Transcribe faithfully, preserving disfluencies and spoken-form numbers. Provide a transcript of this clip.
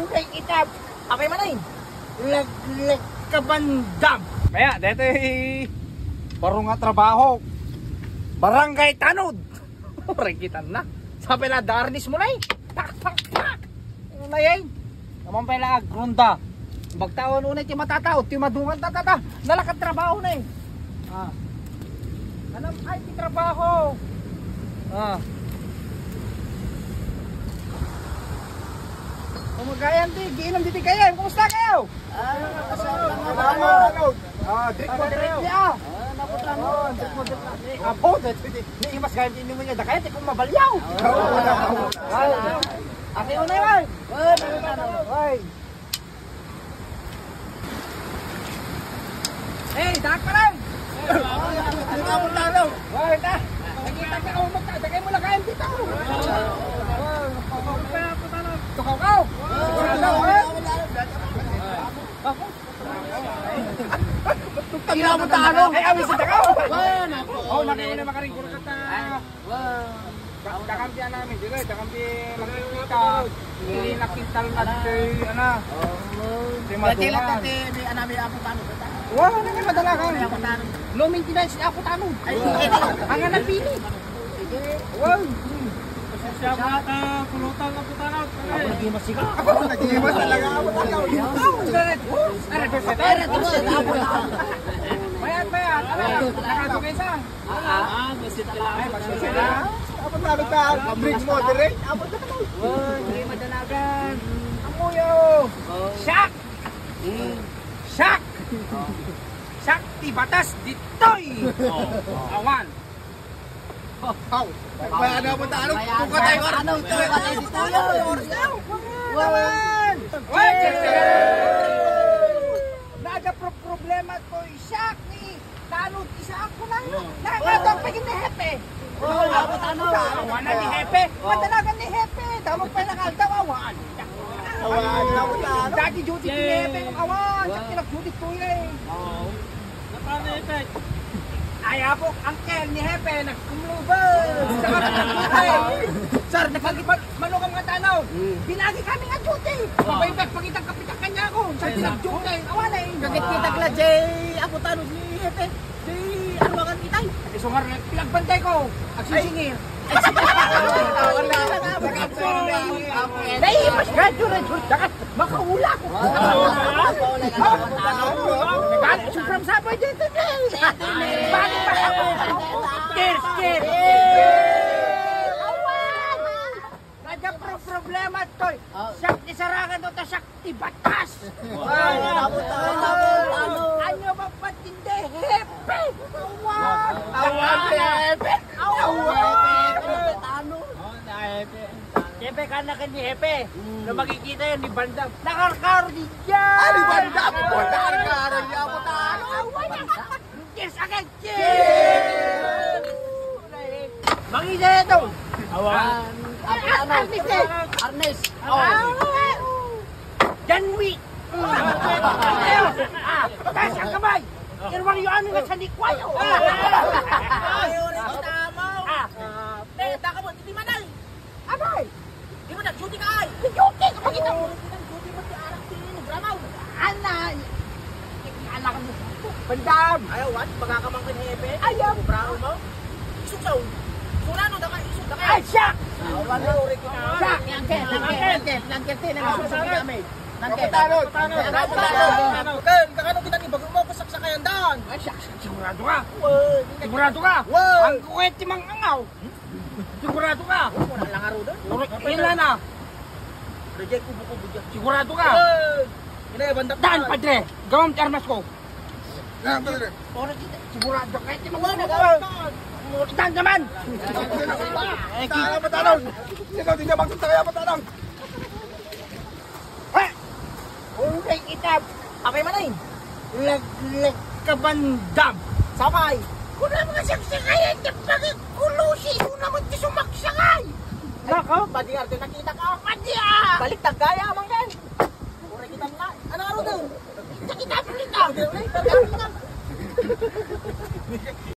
Kay itab, apay man ay? Laglag ka bandam. Kaya, detoy baro nga trabaho. Barangay Tanod. Rikitan na. Sapay la, darnis mo na eh. Tak, tak, tak. Ano na yan? Naman pala, agronda. Bagtaon unay ti matataw, ti madungan ta, ta, ta. Nalakad trabaho na eh. Ah. Anam ay ti trabaho? Ah. Kumagayan ti, giinom diti kayo. Kumusta kayo? Ah, drink mo, drink. Ah, drink mo, drink. Ah, drink mo, drink. Apo, dati, di, di, mas gayam ti inumin niya. Dakay, ti kung mabalyaw. Ay, ate, unay, ay. Ay. Hey, dak pa lang! Ano ka mo talo? Hoy, ta! Nakita ka, oh, magtadagay mo lang kayo dito! Tukaw ka! Sigurado, eh? Tila mo talo! Ay, awisan ka! Oh, nakiuna makaring kurkata! Wow. Da-, dakampi anami, di ba? Dakampi makikita. Hindi nakintal na di, ano. Oo. Di madungan. Dati lang dati, di anami apo tano. Wow, ano nga madala ka? Ano apo tano? Low maintenance ni apo tano. Ay, hindi. Ang nga napili. Wow. Siya mga ta, pulutan na po tano. Ako naging masiga. Ako naging mas talaga. Ako talaga. Mayat, mayat. Ano? Nakatugay sa? Ah, ah. Ah, basta talaga. Ay, basta talaga. Apo talo ta, drink mo, dire. Apo talo. Wow, hindi madanagan. Amuyo. Oh. Shock! Mm. Shock! Oh. Shock ti batas ditoy! Oh, oh. Awan. Aw. Kaya na mo talo. Kung katay ko, ano, ito, katay dito. Wow. Wow. Nada pro-, problema to, shock ni Tanod, isa ako lang. Oo. Nakakatang pa ni hepe. Oo, apo tano. Awan na ni hepe. Oo. Madalagan ni hepe. Tama pa lang aldaw, awan. Awan, apo tano. Dati duty ni hepe, awan. Sa pinag-duty ko eh. Oo. Napano hepe? Ay, apo, uncle ni hepe, nagkumlubo. Saka nagkumlubo. Sir, nagpagipag Manukam nga tanaw. Mm. Binagi kami nga duty. Ah. Papayutak, pakitang kapitan kanya ako. Sa pinag-duty, awan ay. Kagit-kitak la, Jay. Apo tano ni hepe. Jay, arwangan itay. Isungar na, pinagbantay ko. Agsisingir. Ay. Naiimas ka, Jay, Jay, dakat makaula ko. Ah. Bakit sobrang saboy dito, Jay? Bakit ba ako? Cheers, cheers. Awan! Kada pro-, problema, toy. Oh. Siak ti sarangan, no, ta siak ti batas. Wow. Wow. Ano ba patindi? Hepe! Awan! Awan, hepe! Awan! Hepe! Ano? Oh, na hepe. Hepe, kana ka ni hepe. Mm. No makikita yan ni Bandam. Nakarkaro di dyan! Ah, ni Bandam! Oh, nakarkaro di dyan, apo tano! Awan! Cheers again! Cheers! Cheers! Mangisaya ito! Awan. Ah, ano? Arnes eh! Arnes! Oh. Ah, Janwi! Ah, taas ang kamay! Irwang yung ano nga sa likwayo! Ah! Ah! Eh, taka mo, hindi manay! Abay! Di ba nag-duty ka, ay? Nag-duty ka, pakita mo. Oo, nag-duty mo, di arak, di, nagramaw. Ana, anak mo. Bandam. Ayaw, what? Magakamang ka ni Epe? Ayaw. Sobrano mo? Isog sa un-, Sobrano, daka, isog, daka. Ay, siak! Awan na, uri ko na. Siak, langket, langket, langket, langket, te, nang isog sa ginamit. Langket. Kapatalo. Kapatalo. Ken, kakano kita ni bago mo, kasaksakayan daan. Ay, siak, sigurado ka? Wow. Sigurado ka? Wow. Ang kuwet ti mangangaw. Sigurado ka? Wala nga ro doon. Ila na. Reject ko buko budya. Sigurado ka? Eh, ina, bandam. Dan, padre. Gawam ti armas ko. Dan, padre. Sigurado ka? Iti mo na. Dan naman. Tara, matanong. Ikaw, di niya magsasabi, matanong. Ha? Uray itab. Apay man ay? Laglag ka bandam. Sapay. Kuna mga saksakayan ti pagkakulusi. Kuna mo ti sumaksakay. Nako. Padi arte nakita ka. Padi ah. Balik tagaya man kay. Uray kita na. Ano aro daw? Kita, kita.